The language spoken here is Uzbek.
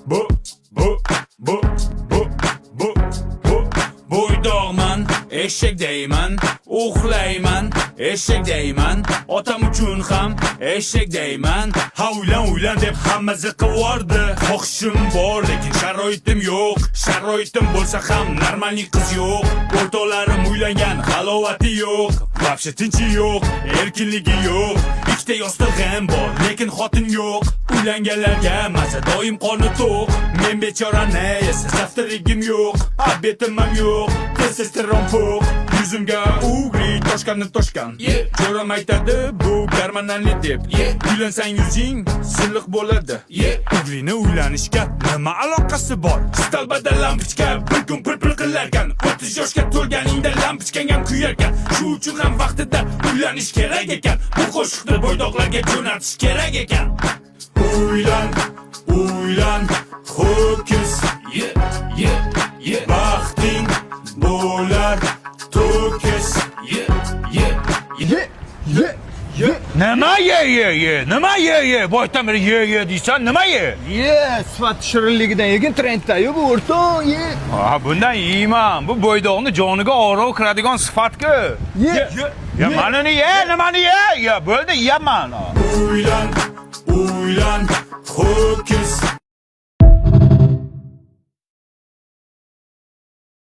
Bu bu bu bu bu bu Bo'ydoqman, eshak deyman, uxlayman, eshak deyman, otam uchun ham eshak deyman. Ha, uylan, uylan deb hamma ziqqa. Xohishim bor, lekin sharoitim yo'q. Sharoitim bo'lsa ham нормальный qiz yo'q. O'rtoqlarim uylangan, halovati yo'q. Вообще tinchi yo'q, erkinligi yo'q. Ikkita yostig'im bor, lekin xotin yo'q. Uylanganlarga maza, doim qorni to'q. Men bechorani esa завтрак im yo'q, обед im ham yo'q. Testosteron po'q. Yuzimga угри toshkanni toshkan. Jo'ram aytadi, bu гормональный deb. Uylansang, yuzing silliq bo'ladi. Угри ni uylanishga nima aloqasi bor? Столба da lampochka bir kun pir-pir qilarkan. 30 yoshga to'lganingda lampochkang ham kuyarkan. Shu uchun ham vaqtida uylanish kerak ekan. Bu qo'shiqni bo'ydoqlarga jo'natish kerak ekan. Uylan, uylan, ho'kiz. Baxting bo'lar to'kis. Ye, ye, ye. Nima ye, ye, ye? Nima ye, ye? Boydan beri ye, ye deysan, nima ye? Ye, sifat shirinligidan yegin, trendda-yu bu, o'rtoq, ye. Ha, bundan yeyman. Bu bo'ydoqni joniga og'riq kiradigan sifatku. Ye. Ya manini ye, nimani ye? Ya bo'ldi, yeyapman. Uylan, uylan, ho'kiz.